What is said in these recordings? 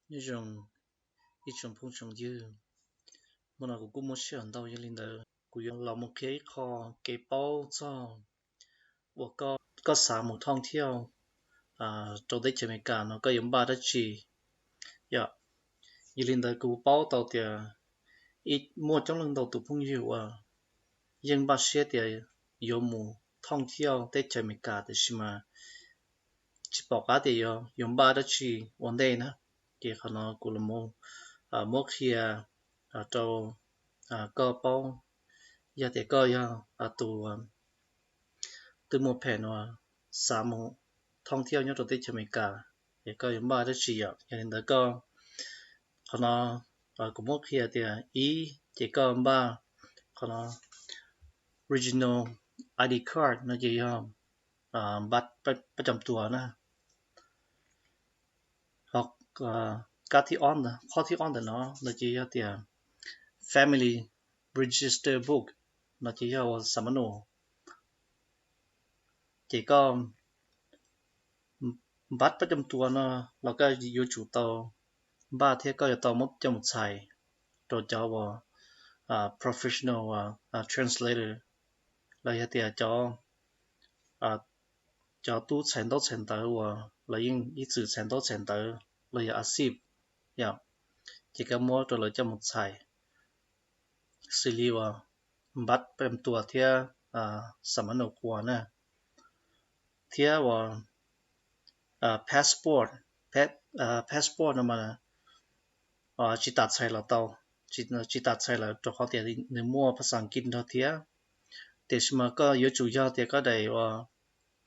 Nyob zoo ib tsoom phooj tsoom ywg, hmo no kuv kuj muaj sij hawm ntau, yog li ntawd kuv yuav los mus qhia ib qho kev paub txog uas koj xav mus thoob thiauj rau teb chaws Amelikas no koj yuav npaj dab tsi. Yog li ntawd kuv paub tau tias muaj coob leej ntau tus phooj ywg uas yeej npaj siab tias yuav mus thoob thiauj teb chaws Amelikas tiam sis mas tsis pom qab tias yuav npaj dab tsi ua ntej na. Ces qhov no kuv los muab qhia rau koj paub. Yog tias koj yog tus twb muaj phem uas xav mus thoob thiauj nyob rau teb chaws Amelikas, es koj yuav npaj dab tsi yom? Yog li ntawd koj, qhov no kuv muab qhia tias ib, ces koj npaj qhov no, original I D card no ces yog npaj pab cam tuas na. Ho kab thib ob, qhov thib ob ntawm no no ces yog tias family register book no ces yog ua xam mab nus. Ces koj npaj pab cam tuas no los koj yuav tsum tau npaj thiab koj yuav tau muab coj mus txhais rau cov uas professional translator los yog tias cov tub txhais ntaub txhais ntawv uas los yeej ib txwm txhais ntaub txhais ntawv los yog a xij yom, ces koj muab rau lawv coj mus txhais xws li uas npaj pab cam tuas thiab xam mab nus quas na, thiab uas passport. Passport no mas tsis tas txhais los tau, tsis tas txhais lawm rau qhov tias nws muaj phas xas As kiv nrog thiab. Tiam sis mas koj yuav tsum yog tias koj daim uas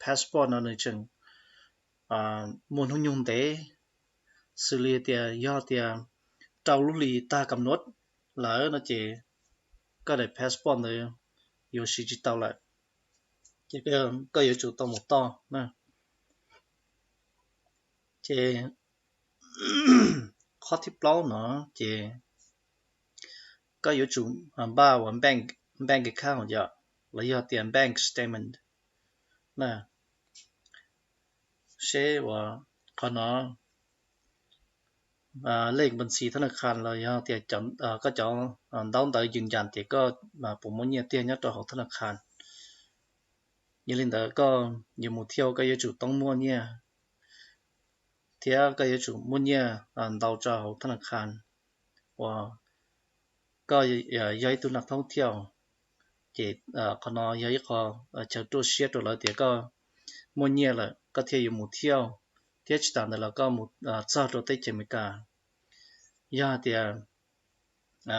passport no nws tseem muaj hnub nyoog ntev, xws li tias yog tias rau lub hli tag kam nuab lawm no ces koj daim passport ntawd yuav siv tsis tau lawm, ces koj yuav tsum tau mus toj na. Ces qhov thib plaub no ces koj yuav tsum npaj uas bank, bank account yom, los yog tias bank statement na. Seb uas qhov no lej npas ntxhi thab na khas los yog tias koj cov ntaub ntawv yws yas tias koj puas muaj nyiaj tiag nyob rau hauv thab na khas. Yog li ntawd koj yuav mus thiauj koj yuav tsum tau muaj nyiaj, thiab koj yuav tsum muaj nyiaj ntau rau hauv thab na khas uas koj yog ib tug neeg thoob thiauj. Ces qhov no yog ib qho chaw ruaj siab rau lawv tias koj muaj nyiaj lawm koj thiaj yuav mus thiauj, thiab tsis tas ntawd los koj mus txog rau teb chaws Amelikas, yog tias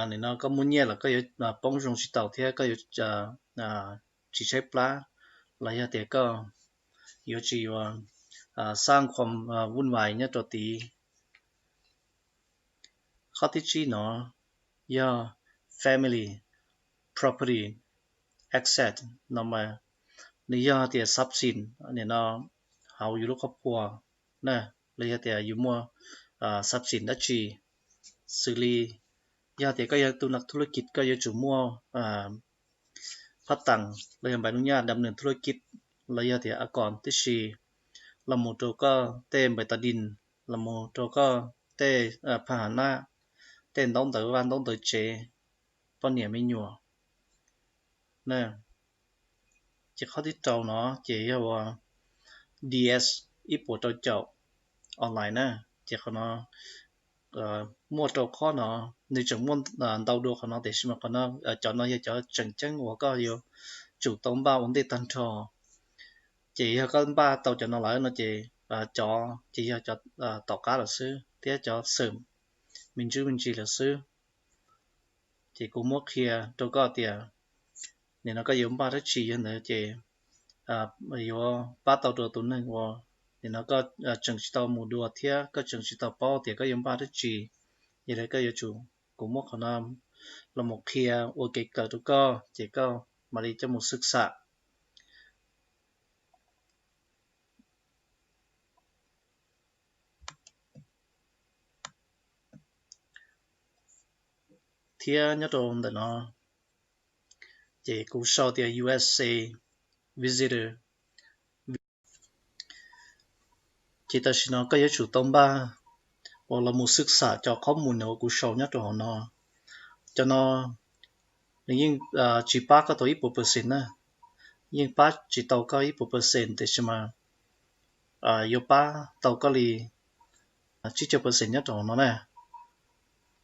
nim no koj muaj nyiaj los koj yuav poob zoo tsis tau thiab koj yuav tsis tshaib plab, los yog tias koj yuav tsis yuav xab khuam vuj vais nyob rau tid. Qhov thib tsib no yog family property asset no mas nws yog tias xab xim nim no hauv yus lub qhov pua na, los yog tias yus muaj xab xim dab tsi, xws li yog tias koj yog tus neeg thu lab kis koj yuav tsum muaj phab tas los yog npais nub nyaj dam nws thu lab kis, los yog tias a kos tib si, los mus rau koj tej npais tas dis, los mus rau koj tej phab has nab, tej ntaub ntawv vaj ntaub ntawv tsev, poj niam me nyuam. Ces qhov thib rau no ces yog ua D S ib puas rau caum online na. Ces qhov no muaj rau qhov no, nws tseem muaj ntau dua qhov no tiam sis mas qhov no cov no yog cov tseem ceeb uas koj yuav tsum tau npaj ua ntej tag nrho. Ces yog koj npaj tau cov no lawm no ces cov ces yog cov tom qab lawm xwb thiab cov xwm me ntsis me ntsis lawm xwb. Ces kuv muab qhia rau koj tias nim no koj yuav npaj dab tsi, yog ntawd ces yuav pab tau rau tus neeg uas nim no koj tseem tsis tau mus dua thiab koj tseem tsis tau paub tias koj yuav npaj dab tsi. Yog li koj yuav tsum, kuv muab qhov no los mus qhia ua kev kawm rau koj ces koj mam li coj mus xwb xam. Thiab nyob rau ntawm no ces kuv sau tias U S A visitor. Ces tam sim no koj yuav tsum tau npaj uas los mus xwb xam cov qhob mus nws uas kuv sau nyob rau hauv no. Cov no nws yeej tsis pab koj tau ib puas percent na, yeej pab tsis tau koj ib puas percent tiam sis mas yuav pab tau koj li tsib caug percent nyob rau hauv no na.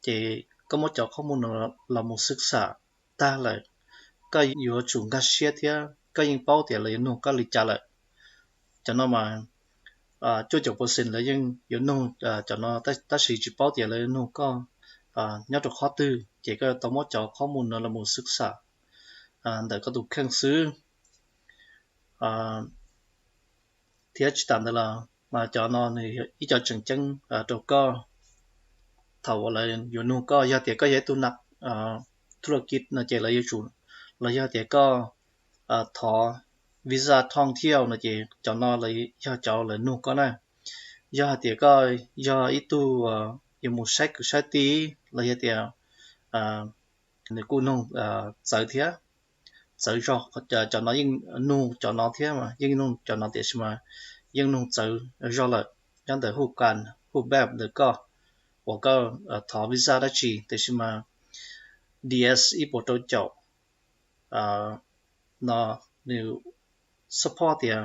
Ces koj muab cov qhob mus no los mus xwb xam tag lawm, koj yuav tsum nkag siab thiab koj yeej paub tias lawv yuav nug koj li cas lawm. Cov no mas cuaj caum percent lawv yeej yuav nug cov no, tab sis tsis paub tias lawv yuav nug koj nyob rau qhov twg, ces koj yuav tau muab cov qhob mus no los mus xwb xam ntawm koj tus kheej xwb. Thiab tsis tas ntawd los mas cov no nws yog ib co tseem ceeb rau koj thaum uas lawv yuav nug koj. Yog tias koj yog ib tug nam thuj la kij no ces lawv yuav tsum, los yog tias koj thov visa thoob thiauj no ces cov no yog cov lawv nug koj na. Yog hais tias koj yog ib tug yuav mus saib kwv saib tij los yog tias nws kuj nug txawv thiab, txawv zog, cov no yeej nug cov no thiab mas yeej nug cov no tiam sis mas yeej nug txawv zog lawm nyob ntawm hu kas hu beb ntawm koj uas koj thov visa dab tsi tiam sis mas DS ib puas rau caum no nws support tias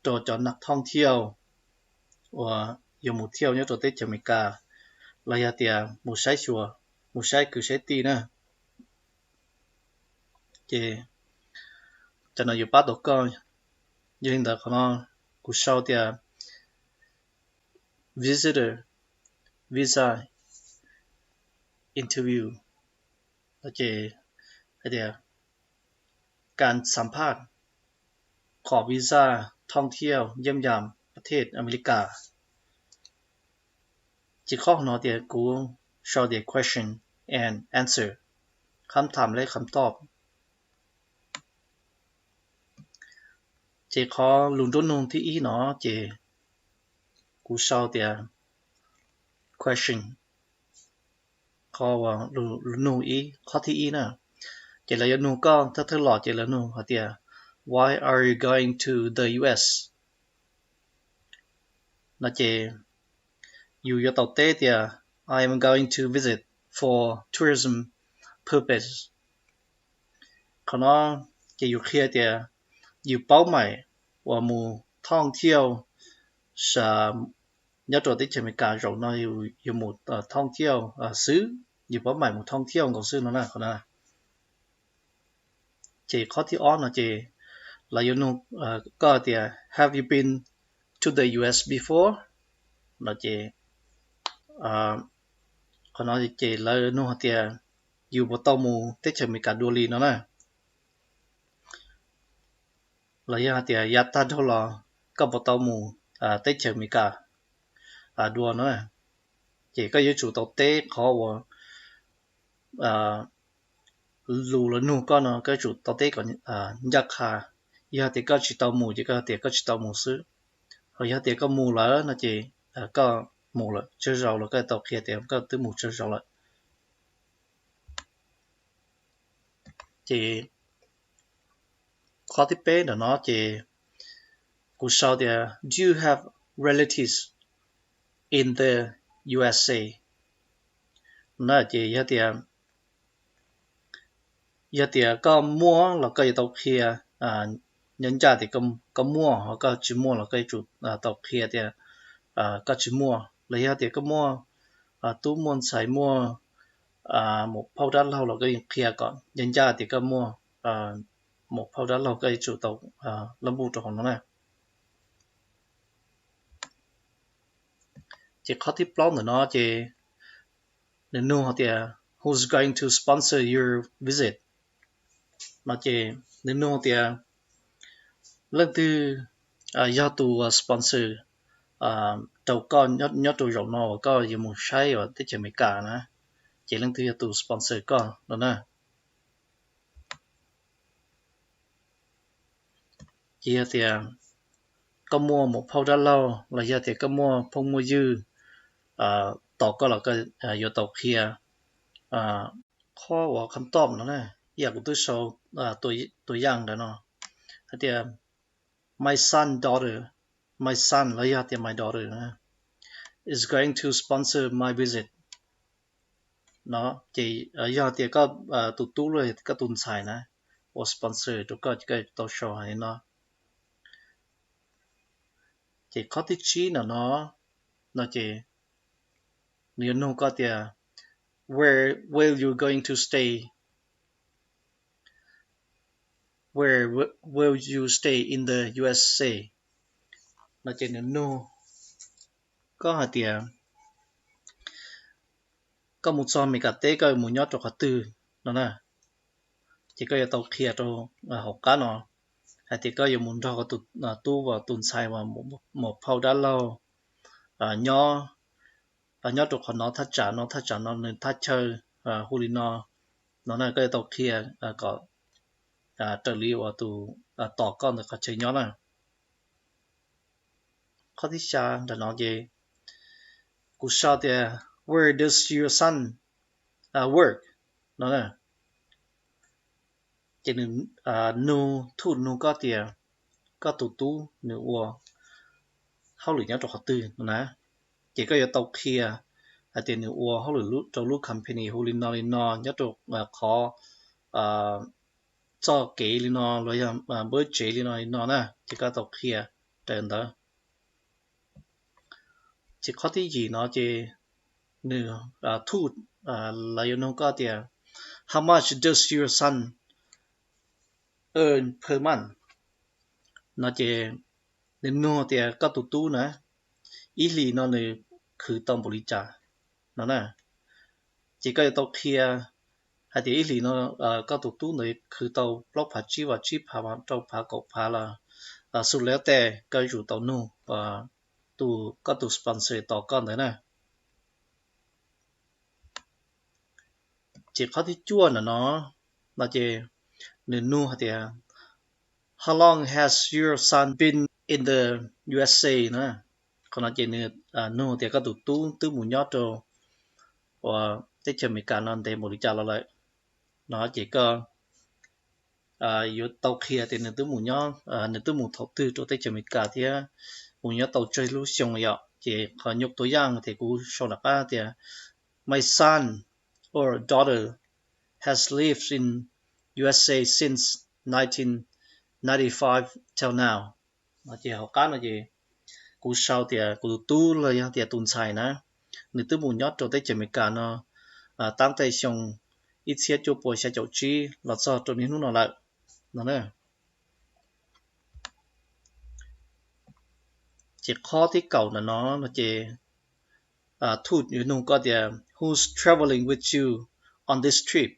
rau cov nam thoob thiauj uas yuav mus thiauj nyob rau teb chaws Amelikas los yog tias mus saib xyuas, mus saib kwv saib tij na, ces cov no yuav pab tau koj. Yog li ntawd qhov no kuv sau tias visitor visa interview no ces hais tias การสัมภาษณ์ ขอวีซ่าท่องเที่ยวเยี่ยมยามประเทศอเมริกา Ces qhov no tias kuv sau tias question and answer, คำถามและคำตอบ. Ces qhov lus nruab nug thib ib no ces kuv sau tias question, qhov lus nug ib, qhov thib ib na, ces lawv yuav nug koj thawj thawj los ces lawv nug hais tias why are you going to the U S no ces yus yuav tau teb tias I am going to visit for tourism purpose. Qhov no ces yus qhia tias yus paub maim uas mus thoob thiauj, nyob rau teb chaws Amelikas zaum no yus mus thoob thiauj xwb, yus paub maim mus thoob thiauj nkaus xwb no na qhov no. Ces qhov thib ob no ces lawv yuav nug koj tias have you been to the U S before no ces qhov no ces lawv nug hais tias yus puas tau mus teb chaws Amelikas dua li no na. Los yog hais tias yav tag dhau los koj puas tau mus teb chaws Amelikas dua no na. Ces koj yuav tsum tau teb qhov uas lus lawv nug koj no koj yuav tsum tau teb kom ncaj qha. Yog tias koj tsis tau mus ces koj tias koj tsis tau mus xwb. Ho yog tias koj mus lawm no ces koj mus lawm, tsawg zaus los koj tau qhia tias koj twb mus tsawg zaus lawm. Ces qhov thib peb ntawm no ces kuv sau tias do you have relatives in the U S A no ces yog tias, yog tias koj muaj los koj yuav tau qhia ncaj ncaj tias koj muaj, ho koj tsis muaj los koj yuav tsum tau qhia tias koj tsis muaj. Los yog tias koj muaj tub muaj ntxhais muaj muam phauj dab laug los koj yeej qhia kom ncaj ncaj tias koj muaj muam phauj dab laug, koj yuav tsum tau lab npuj rau hauv no na. Ces qhov thib plaub ntawm no ces nws nug hais tias who's going to sponsor your visit no ces nws nug tias leej twg yog tus sponsor rau koj nyob rau zaum no uas koj yuav mus saib uas teb chaws Amelikas na, ces leej twg yog tus sponsor koj no na. Ces yog tias koj muaj muam phauj dab laug los yog tias koj muaj phooj muaj ywg tos koj los koj yuav tau qhia qhov uas kham toj no na. Ib yam kuv twb sau tus yaj ntawd no hais tias my son daughter, my son los yog tias my daughter na. is going to sponsor my visit. No ces yog tias koj tus tub los koj tus ntxhais na ua sponsor rau koj ces koj tau sau hais li no. Ces qhov thib tsib no no, no ces nws yuav nug koj tias where will you going to stay, where will you stay in the U S A? No ces nws nug koj hais tias koj mus txog Amelikas teb koj yuav mus nyob rau qhov twg no na. Ces koj yuav tau qhia rau hauv qab no hais tias koj yuav mus nrog koj tus tub uas tus ntxhais uas mus phauj dab laug nyob, nyob rau qhov no thaj tsam no thaj tsam no nws thaj chaw hu li no, no na koj yuav tau qhia kom raws li uas tus tos koj ntawd qhov chaw nyob na. Qhov thib xya nram no ces kuv sau tias where does your son work no na. Ces nws nug, thub nug koj tias koj tus tub nws ua hauj lwm nyob rau qhov twg no na. Ces koj yuav tau qhia hais tias nws ua hauj lwm rau lub company hu li no li no nyob rau qhov txoj kev li no los yog npawb tsev li no li no na ces koj tau qhia raws ntawd. Ces qhov thib yim no ces nws thub los yuav nug koj tias how much does your son earn per month? No ces nws nug tias koj tus tub na ib hlis no nws khwv tau npaum li cas no na. Ces koj yuav tau qhia hais tias ib hlis no koj tus tub ntawd khwv tau plaub phav tsib vas tsib phav rau phav kaum phav los xu lawm tej koj yuav tsum tau nug tus koj tus sponsor tos koj ntawd na. Ces qhov thib cuaj ntawm no, no ces nws nug hais tias how long has your son been in the U S A na. Qhov no ces nws nug tias koj tus tub twb mus nyob rau uas teb chaws Amelikas no ntev npaum li cas los lawm no ces koj yuav tau qhia tias nws twb mus nyob, nws twb mus thaum twg rau teb chaws Amelikas thiab mus nyob tau tsawg lub xyoo yom. Ces qhov nyuj tua yaj tias kuv sau nram qab tias my son or daughter has lived in U S A since nineteen ninety-five till now. Ces hauv qab no ces kuv sau tias kuv tus tub los yog tias tus ntxhais na, nws twb mus nyob rau teb chaws Amelikas no tab tej xyoo ib txhiab cuaj pua xya caum tsib los txog rau niaj hnub no lawm no. Ces qhov thib kaum ntawm no no ces thub yuav nug koj tias who's traveling with you on this trip?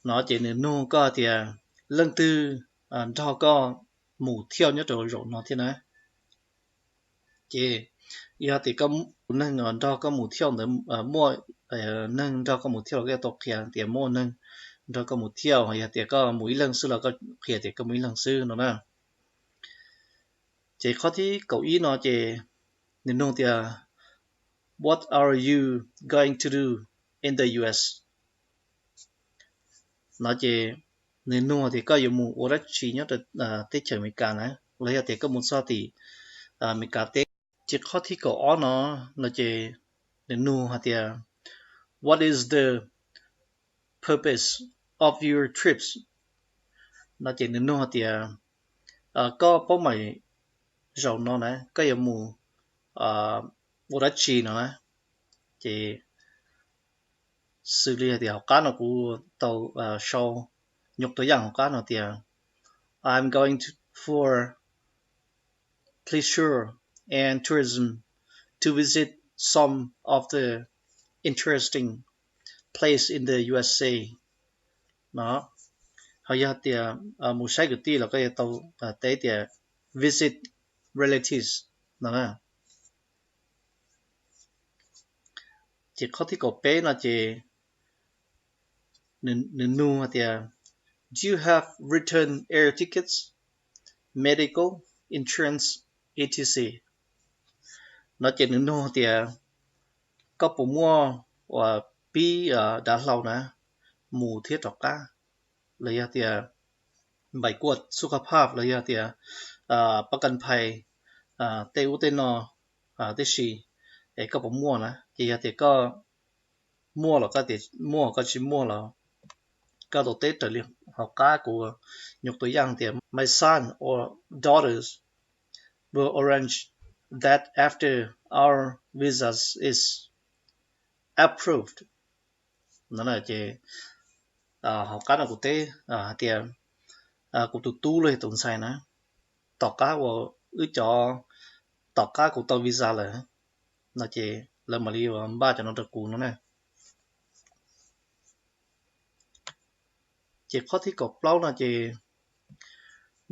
No ces nws nug koj tias leej twg nrog koj mus thiauj nyob rau zaum no thiab na. Ces yog tias koj tus neeg nrog koj mus thiauj ntawd muaj neeg nrog koj mus thiauj los koj yuav tau qhia tias muaj neeg nrog koj mus thiauj, yog tias koj mus ib leeg xwb los koj qhia tias koj mus ib leeg xwb no na. Ces qhov thib kaum ib no ces nws nug tias what are you going to do in the U S? No ces nws nug tias koj yuav mus ua dab tsi nyob rau teb chaws Amelikas na, los yog tias koj mus txog tim Amelikas teb. Ces qhov thib kaum ob no, no ces nws nug hais tias what is the purpose of your trips? No ces nws nug hais tias koj paub meej zaum no na koj yuav mus ua dab tsi no na. Ces xws li hais tias hauv qab no kuv tau sau nyuj tua yaj hauv qab no tias I'm going to, for pleasure and tourism to visit some of the interesting place in the U S A no. Ho yog tias mus saib kwv tij los koj yuav tau teb tias visit relatives no na. Ces qhov thib kaum peb no ces nws nug hais tias do you have return air tickets, medical insurance, et cetera? No ces nws nug tias koj puas muaj uas pib dav hlau na mus thiab rov qab, los yog tias npaim kuaj xub kha phaj los yog tias pab kas phais tej ub tej no tib si. Es koj puas muaj na? Ces yog tias koj muaj los koj tias muaj, koj tsis muaj los koj tau teb raws li hauv qab kuv nyuj tua yaj tias my son or daughters will arrange that after our visas is approved. No ces hauv qab no kuv teb hais tias kuv tus tub los yog tus ntxhais na, tom qab uas wb cov, tom qab kuv tau visa lawm no ces lawv mam li npaj cov no rau kuv no na. Ces qhov thib kaum plaub no ces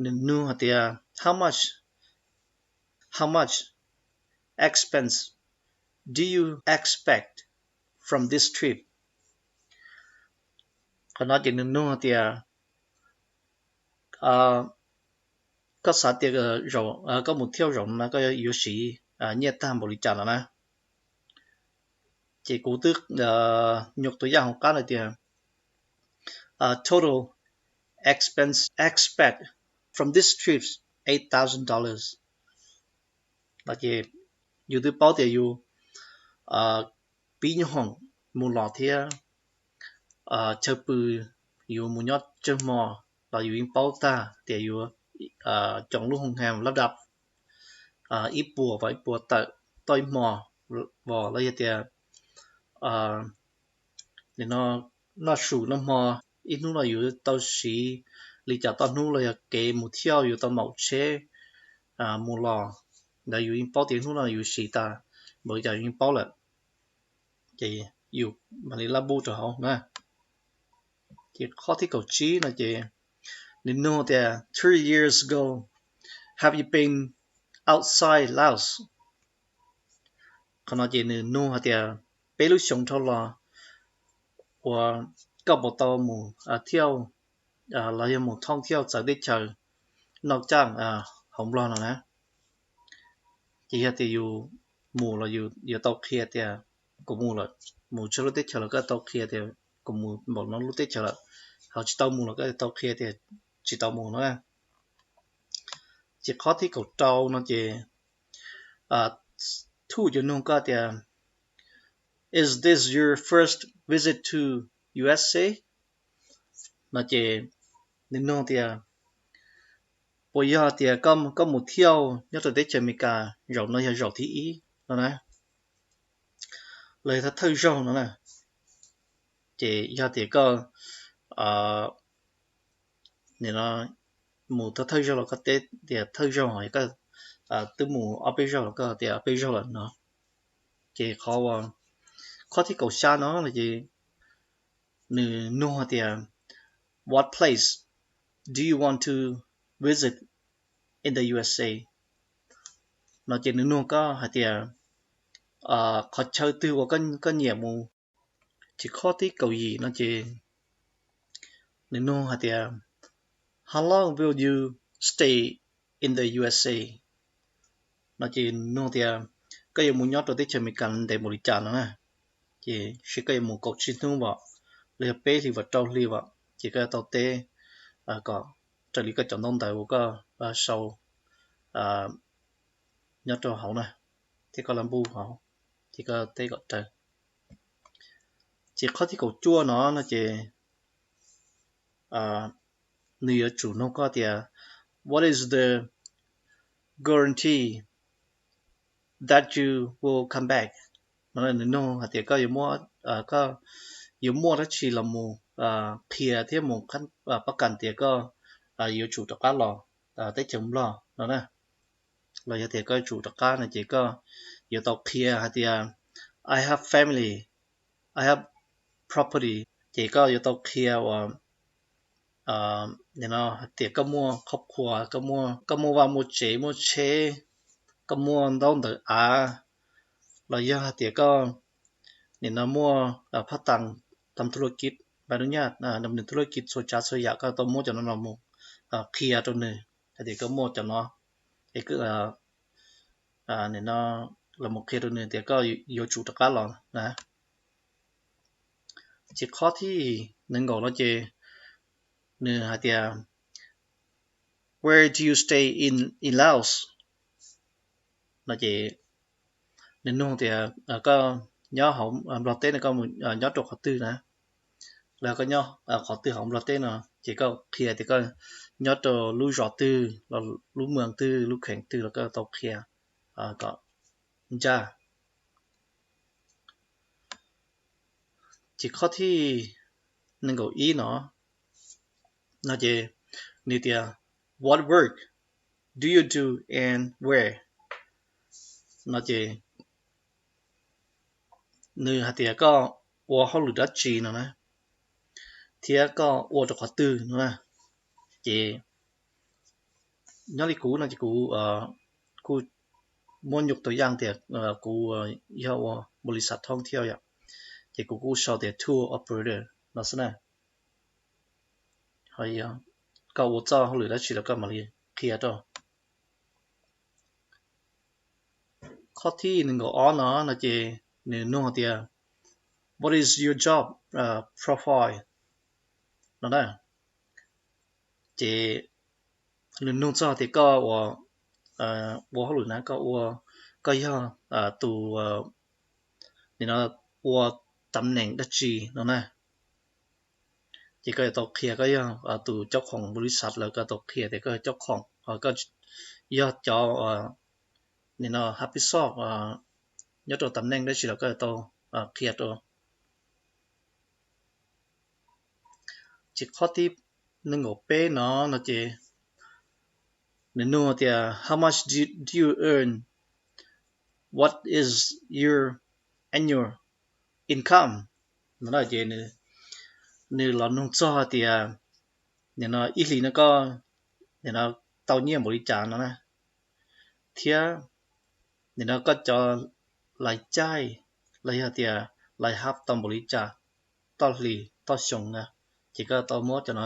nws nug hais tias how much, how much expense do you expect from this trip? Qhov no ces nws nug hais tias koj xav tias koj mus thiauj zaum no koj yuav siv nyiaj tag npaum li cas no na. Ces kuv twb nyuj tua yaj hauv qab no tias total expense expect from this trip eight thousand dollars. No ces yus twb paub tias yus pib nyuag hoom mus los thiab chaw pw, yus mus nyob tsawg hmo los yus yeej paub tag tias yus cov lub hoo ham lab dab ib puas vas ib puas tawm toj ib hmo vas los yog tias noj su noj hmo ib hnub no yus tau siv li cas toj hnub los yog kev mus thiauj yus tau maum tsheb mus los ntawd yus yeej paub tias hnub no yus siv tas npaum li cas yus yeej paub lawm. Ces yus mam li lab npuj rau hauv na. Ces qhov thib kaum tsib no ces nws nug tias three years ago have you been outside Laos? Qhov no ces nws nug hais tias peb lub xyoo dhau los uas koj puas tau mus thiauj los yog mus thoob thiauj txawv teb chaws noj caj hauv Nplog no na. Ces yog tias yus mus los yus yuav tau qhia tias kuv mus lawm, mus tsawg lub teb chaws los koj tau qhia tias kuv mus npaum no lub teb chaws lawm, ho tsis tau mus los koj tau qhia tias tsis tau mus no na. Ces qhov thib kaum rau no ces thuj yuav nug koj tias is this your first visit to U S A? No ces nws nug tias puas yog tias koj mus thiauj nyob rau teb chaws Amelikas zaum no yog zaum thib ib no na, los yog thawj zaug no na. Ces yog tias koj mus thawj zaug los koj teb tias thawj zaug, koj twb mus ob peb zaug los koj tias ob peb zaug lawm no. Ces qhov, qhov thib kaum xya no ces nws nug hais tias what place do you want to visit in the U S A? No ces nws nug koj hais tias qhov chaw twg uas koj nyiam mus. Ces qhov thib kaum yim no ces nws nug hais tias how long will you stay in the U S A? No ces nws nug tias koj yuav mus nyob rau teb chaws Amelikas ntev npaum li cas no na. Ces seb koj yuav mus kaum tsib hnub vam, los yog peb hlis vam rau hli vam, ces koj yuav tau teb kom raws li koj cov ntaub ntawv uas koj sau nyob rau hauv na, thiab koj lab npuj hauv, ces koj teb kom raws. Ces qhov thib kaum cuaj no no ces nws yuav tsum nug koj tias what is the guarantee that you will come back? No nws nug hais tias koj yuav muaj, koj yuav muaj dab tsi los mus qhia thiab mus pab kam tias koj yuav tsum rov qab los teb chaws Nplog no na. Los yog tias koj yuav tsum rov qab no ces koj yuav tau qhia hais tias I have family, I have property, ces koj yuav tau qhia uas nim no hais tias koj muaj qhov qhuas, koj muaj vaj muaj tsev muaj tsheb, koj muaj ntaub ntawv av, los yog hais tias koj nim no muaj phab tas tam thu lua kiv, npa lub nyaj nws thu lua kiv txhua tsav txhua yam, koj tau muab cov no los mus qhia rau nws hais tias koj muaj cov no, es nim no los mus qhia rau nws tias koj yuav tsum rov qab los na. Ces qhov thib nees nkaum no ces nws hais tias where do you stay in in Laos? No ces nws nug tias koj nyob hauv Nplog teb no koj mus nyob rau qhov twg na, los koj nyob qhov twg hauv Nplog teb no, ces koj qhia tias koj nyob rau lub zos twg, lub moos twg, lub kheem twg los koj tau qhia kom ncaj. Ces qhov thib nees nkaum ib no, no ces nws tias what work do you do and where no ces nws hais tias koj ua hauj lwm dab tsi no na, thiab koj ua rau qhov twg no na. Ces nyob li kuv no ces kuv kuj muab nyuj tau yaj tias kuv yog ua npaum li xav thoob thiab yom, ces kuv kuj sau tias tour operator no xwb na. Koj ua txoj hauj lwm dab tsi los koj mam li qhia rau. Qhov thib nees nkaum ob no no ces nws nug tias what is your job profile no na. Ces nws nug txog tias koj ua, ua hauj lwm na, koj ua, koj yog tus, nim no ua tam neem dab tsi no na. Ces koj yuav tau qhia koj yog tus cab khoom npaum li xav lawm koj tau qhia tias koj yog cab khoom, koj yog cov nim no hab pib xoj nyob rau tam neem dab tsi los koj yuav tau qhia rau. Ces qhov thib nees nkaum peb no no ces nws nug tias how much do, do you earn, what is your annual income no ces nws los nug txog tias nim no ib hlis no koj nim no tau nyiaj npaum li cas no na, thiab nim no koj cov lais caij los yog tias lais hab tau npaum li cas toj hlis toj xyoo na. Ces koj tau muab cov no,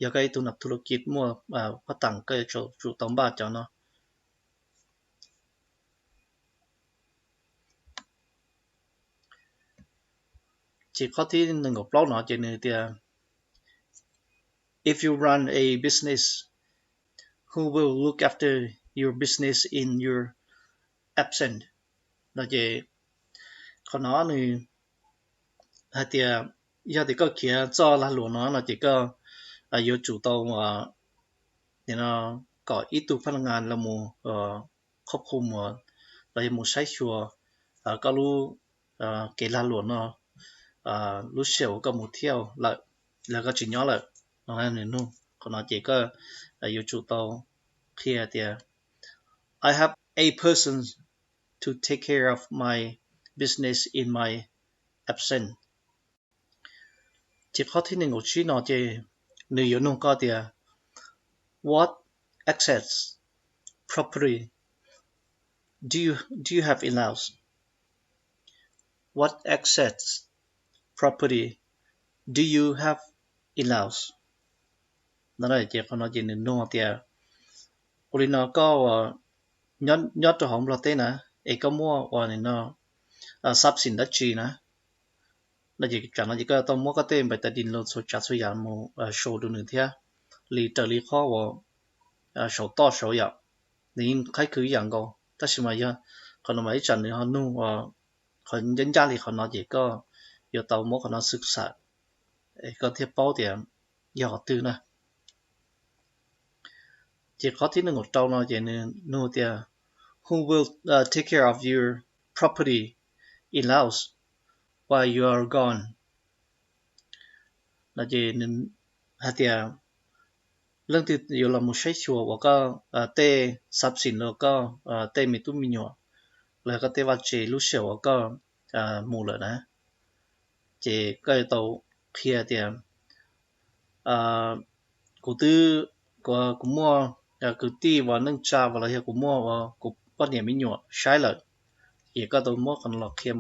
yog koj ib tug nas thu lus kiv muaj pab tam koj yuav tsum tau npaj cov no. Ces qhov thib nees nkaum plaub no ces nws tias if you run a business, who will look after your business in your absence no ces qhov no nws hais tias yog tias koj khiav txoj lag luam no no ces koj yuav tsum tau nim no kom ib tug phab naj ngas los mus khob khu mus los yog mus saib xyuas koj lub kev lag luam no lub sij hawm uas koj mus thiab lawm, los koj tsis nyob lawm no. Nws nug qhov no ces koj yuav tsum tau qhia tias I have a person to take care of my business in my absence. Ces qhov thib nees nkaum tsib no ces nws yuav nug koj tias what assets, property do you, do you have in Laos? What assets, property do you have in Laos? No ces qhov no ces nws nug tias ua li no koj nyob rau hauv Nplog teb na, es koj muaj ua nim no xab xim dab tsi na? No ces tsam no ces koj tau muab koj tej npais tas dis los txhua tsav txhua yam mus show rau nws thiab, li raws li qhov uas saum toj saud yom, nws yeej qhaib khwv ib yam nkaus, tab sis mas yog qhov no mas ib tsam nws ho nug qhov ncaj ncaj li qhov no ces koj yuav tau muab qhov no xwm xam es koj thiaj paub tias yog qhov twg na. Ces qhov thib nees nkaum rau no ces nws nug tias who will take care of your property in Laos while you are gone? No ces nws hais tias leej twg yuav los mus saib xyuas uas koj tej xab xim los koj tej me tub me nyuam los koj tej vaj tse lub sij hawm uas koj mus lawm na. Ces koj yuav tau qhia tias kuv twb, kuv muaj kwv tij uas neej tsa uas los yog kuv muaj uas kuv poj niam me nyuam saib lawm, ces koj tau muab qhov no los qhia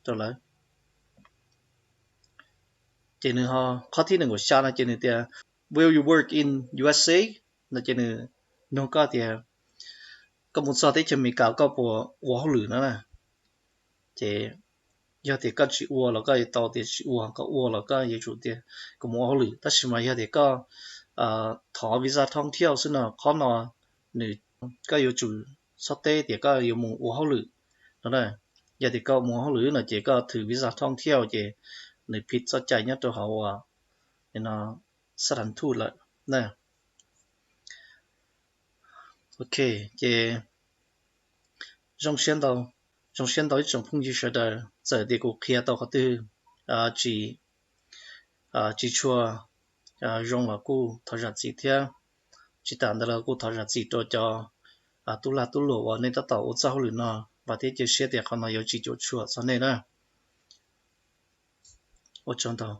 rau lawv. Ces nws ho qhov thib nees nkaum xya no ces nws tias will you work in U S A? No ces nws nug koj tias koj mus txog teb chaws Amelikas koj puas ua hauj lwm no na? Ces yog tias koj tsis ua los koj yuav tau tias tsis ua, koj ua los koj yuav tsum tias koj mus ua hauj lwm. Tab sis mas yog tias koj thov visa thoob thiaj xwb no, qhov no nws, koj yuav tsum txhob teb tias koj yuav mus ua hauj lwm no na. Yog tias koj mus hauj lwm no ces koj thwm visa thoob thiab ces nws phim txoj cai nyob rau hauv no sab thav thuj lawm. Ok, ces zoo siab ntau, zoo siab ntau ib tsoom phooj ywg sawv daws, txawm tias kuv qhia tau qhov twg tsis tsis tshua zoo los kuj thov zam txim thiab. Tsis tas ntawd los kuj thov zam txim rau cov tub lag tub luam uas nej tab tom ua txoj hauj lwm no, vam thiab cia siab tias qhov no yuav tsis cuam tshuam txog nej na. Ua tsaug ntau.